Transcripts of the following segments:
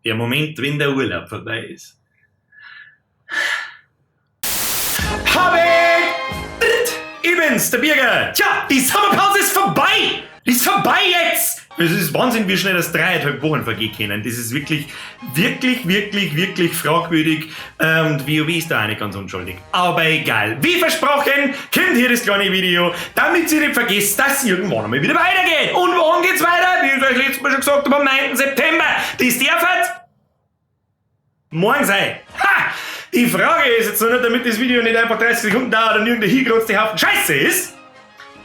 Der Moment, wenn der Urlaub vorbei ist. Habe! Ich bin's, der Birger. Tja, die Sommerpause ist vorbei! Die ist vorbei jetzt! Es ist Wahnsinn, wie schnell das 3,5 Wochen vergehen können. Das ist wirklich, wirklich, wirklich, wirklich fragwürdig. Und WoW ist da auch nicht ganz unschuldig. Aber egal. Wie versprochen, kommt hier das kleine Video, damit ihr nicht vergesst, dass es irgendwann einmal wieder weitergeht. Und wann geht's weiter? Wie ich euch letztes Mal schon gesagt habe, am 9. September. Das darf morgen sein. Ha! Die Frage ist jetzt nur nicht, damit das Video nicht einfach 30 Sekunden dauert und irgendein hingerotzte Haufen Scheiße ist.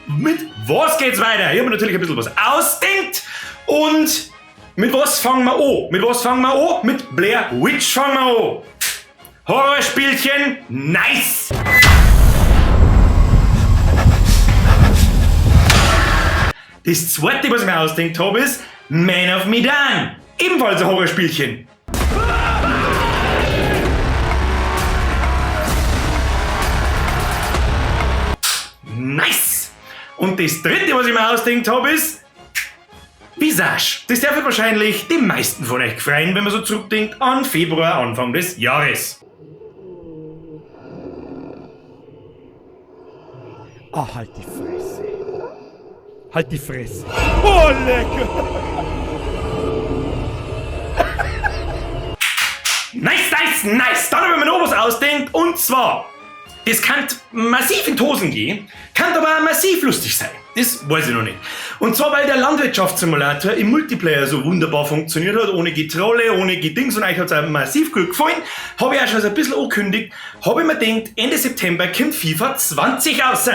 Mit was geht's weiter? Ich habe mir natürlich ein bisschen was ausdenkt. Und mit was fangen wir an? Mit was fangen wir an? Mit Blair Witch fangen wir an. Horrorspielchen, nice! Das zweite, was ich mir ausdenkt habe, ist Man of Medan. Ebenfalls ein Horrorspielchen. Nice! Und das dritte, was ich mir ausdenkt habe, ist Visage. Das darf wahrscheinlich die meisten von euch freuen, wenn man so zurückdenkt an Februar, Anfang des Jahres. Ah, halt die Fresse. Halt die Fresse. Oh, lecker. Nice, nice, nice. Dann habe ich mir noch was ausdenkt und zwar, das kann massiv in die Hosen gehen, kann aber auch massiv lustig sein. Das weiß ich noch nicht. Und zwar, weil der Landwirtschaftssimulator im Multiplayer so wunderbar funktioniert hat, ohne Getrolle, ohne Gedings und euch hat's auch massiv gut gefallen, habe ich auch schon so ein bisschen angekündigt, habe ich mir gedacht, Ende September kommt FIFA 20 raus.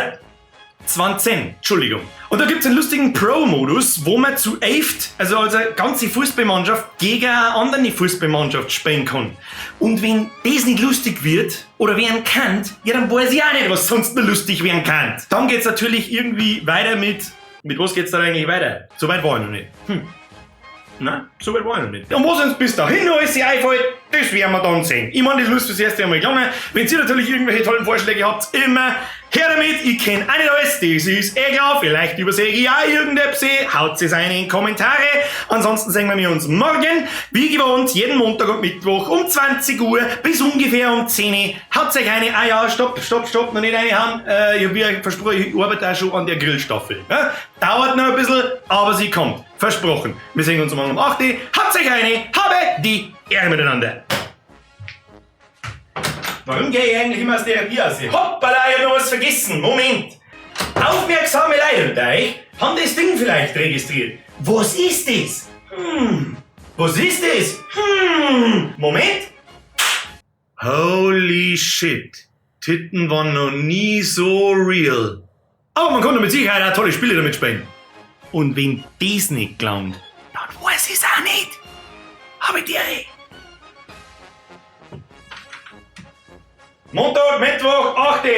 20, Entschuldigung. Und da gibt's einen lustigen Pro-Modus, wo man zu 11, also als eine ganze Fußballmannschaft, gegen eine andere Fußballmannschaft spielen kann. Und wenn das nicht lustig wird oder werden kann, ja, dann weiß ich auch nicht, was sonst noch lustig werden kann. Dann geht's natürlich irgendwie weiter mit... Mit was geht's da eigentlich weiter? So weit war ich noch nicht. Na, so weit war ich noch nicht. Und was uns bis dahin noch alles einfällt, das werden wir dann sehen. Ich meine, das muss fürs erste einmal gelangen. Wenn ihr natürlich irgendwelche tollen Vorschläge habt, immer her damit. Ich kenn auch nicht alles, das ist eh klar. Vielleicht übersehe ich auch irgendetwas. Haut es rein in die Kommentare. Ansonsten sehen wir uns morgen, wie gewohnt, jeden Montag und Mittwoch um 20 Uhr bis ungefähr um 10 Uhr. Haut euch eine, ah ja, stopp, stopp, stopp, noch nicht reinhauen. Ich hab wie versprochen, ich arbeite auch schon an der Grillstaffel. Ja? Dauert noch ein bisschen, aber sie kommt. Versprochen. Wir sehen uns morgen um 8 Uhr. Habt euch eine, habe die Ehre miteinander. Warum gehe ich eigentlich immer aus der Therapie raus? Hoppala, ich hab noch was vergessen. Moment. Aufmerksame Leute unter euch haben das Ding vielleicht registriert. Was ist das? Was ist das? Moment. Holy shit. Titten waren noch nie so real. Aber man konnte mit Sicherheit auch tolle Spiele damit spielen. Und wenn das nicht gelangt, dann weiß ich's auch nicht. Hab ich dir. Montag, Mittwoch, 8 Uhr.